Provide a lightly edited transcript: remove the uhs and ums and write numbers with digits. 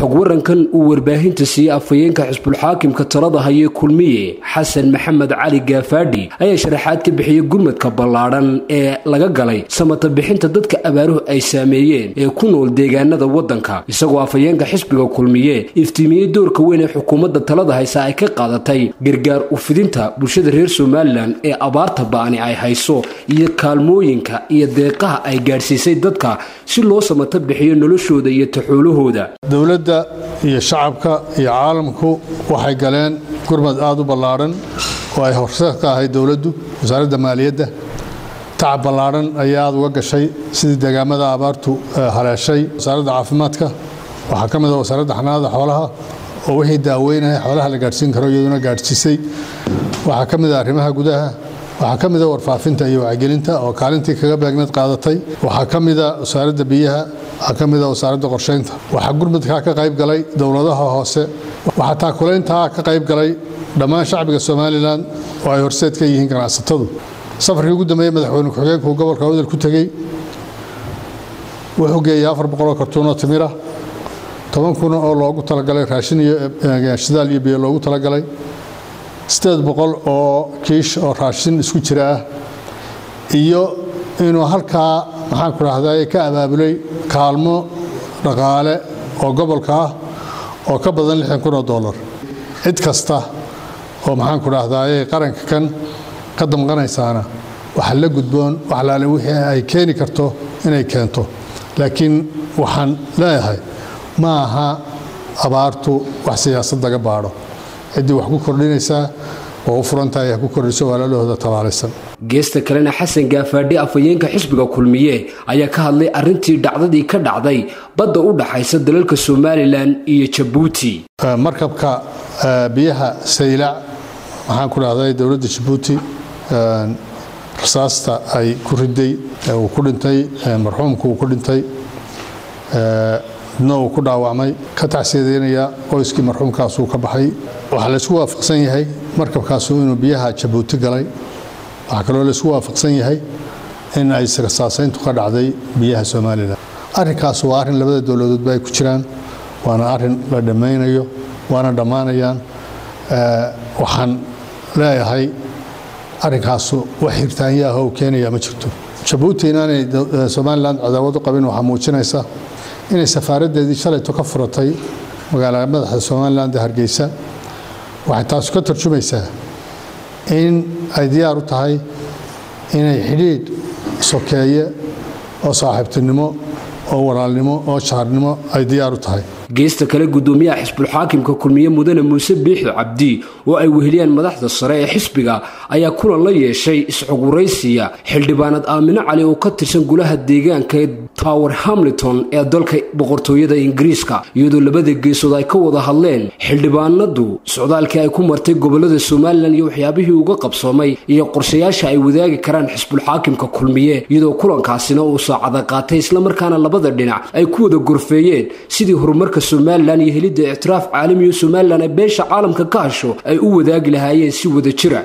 Isxog warankan uu warbaahinta siiyey afhayeenka xisbulxaakimka talada haye Kulmiye Xasan Maxamed Cali Gaafaadhi ayaa sharaxaad ka bixiyey gurmadka ballaadhan ee laga galay samata bixinta dadka abaaruhu ay saameeyeen ee ku nool deegaanada waddanka, isagoo afhayeenka xisbiga Kulmiye iftiimiyey doorka weyn ee xukuumadda talada haysa ay ka qaadatay gargaar u fidinta bulshada reer Somalilan ee abaarta ba'ani ay hayso iyo kaalmooyinka iyo deeqaha ay gaadhsiisay dadka si loo samata bixiyo noloshooda iyo taxoolahooda. Dowladda iyo shacabka iyo caalamku waxay galeen gurmad aad u ballaadhan oo ay horseed ka ahayd dowladdu. Wasaaradda maaliyadda tacab ballaadhan ayaa aad uga gashay sidii deegaamada abaartu haleeshay. Wasaaradda caafimaadka waxaa ka mid ah wasaaradda xanaanada xoolaha oo wixii daaweynaya xoolaha la gaadhsiin karo iyaduna gaadhsiisay. Waxaa ka mid ah arrimaha gudaha, waxaa ka mid ah warfaafinta iyo wacyigelinta oo kaalintii kaga beegneed qaadatay. Waxaa ka mid ah wasaaradda biyaha, waxaa ka mid ah wasaaradda qorsheynta. Waxaa gurmadkaa ka qayb galay dowladaha hoose, waxaa taakulayntaa ka qayb galay dhammaan shacbiga Somalilan oo ay horseed ka yihiin ganacsatadu. Safarkii ugu dambeeyey madaxweyne ku-xigeenku gobolka Awdal ku tegey wuxuu geeyey 400 oo kartuun oo timir ah, 10,000 oo loogu talagalay raashin iyo shidaal iyo biyo loogu talagalay, 800 oo kiish oo raashin isku jira ah, iyo inuu halkaa maxaan ku dhahday ka abaabulay kaalmo dhaqaale oo gobolka ah oo ka badan 60,000 oo dollar. Cid kasta oo maxaan ku dhahdaye qaranka kan ka damqanaysaana waxa la gudboon wax laale wixii ay keeni karto inay keento, laakiin waxaan leeyahay ma aha abaartu wax siyaasad laga baadho. Ciddii wax ku kordhinaysaa waa u furantahay, ha ku kordhiso walaalahooda tabaalaysan. Geesta kalena Xasan Gaafaadhi afhayeenka xisbiga Kulmiye ayaa ka hadlay arrintii dhacdadii ka dhacday badda u dhaxaysa dalalka Somalilan iyo Jabuuti. Markabka biyaha Saylac maxaan ku dhahday dowladda Jabuuti rasaasta ay ku riday uu ku dhintay marxuumku, uu ku dhintay midna uu ku dhaawacmay, ka tacsiyadeynaya qoyskii marxuumkaasuu ka baxay. Waxaa laysku waafaqsan yahay markabkaasu inuu biyaha Jabuuti galay. Waxaa kaloo laysku waafaqsan yahay in ay rasaasayntu ka dhacday biyaha Somalilan. Arrinkaas waa arrin labada dowladoodba ay ku jiraan, waana arrin la dhammaynayo, waana dhammaanayaan. Waxaan leeyahay arrinkaasu wax hirtaanyaha oo keenaya ma jirto. Jabuuti inaanay Somalilan cadaawad u qabin waxaa muujinaysa inay safaaraddeedii shalayto ka furatay magaalada madaxda Somaliland ee Hargeysa. Waxay taasu ka tarjumaysaa in ay diyaar u tahay inay xidhiidh sokeeye oo saaxiibtinimo oo walaalnimo oo jaarnimo ay diyaar u tahay. Geesta kale gudoomiyaha xisbulxaakimka Kulmiye mudane Muuse Biixi Cabdi oo ay weheliyaan madaxda sare ee xisbiga ayaa kulan la yeeshay isxuguraysiya xildhibaanad Aamino Cali oo ka tirsan golaha deegaanka ee Tower Hamilton ee dalka boqortooyada Ingiriiska, iyadoo labada geesood ay ka wada hadleen xildhibaanadu socdaalkii ay ku martay gobolada Somalilan iyo waxyaabihii uga qabsoomay iyo qorshayaasha ay wadaagi karaan xisbulxaakimka Kulmiye, iyadoo kulankaasina uu saacada qaatay islamarkaana labada dhinac ay ku wada gorfeeyeen sidii horumarka Somalilan iyo helidda ictiraaf caalami oo Somalilan ay beesha caalamka ka hasho ay u wadaagi lahaayeen si wada jira.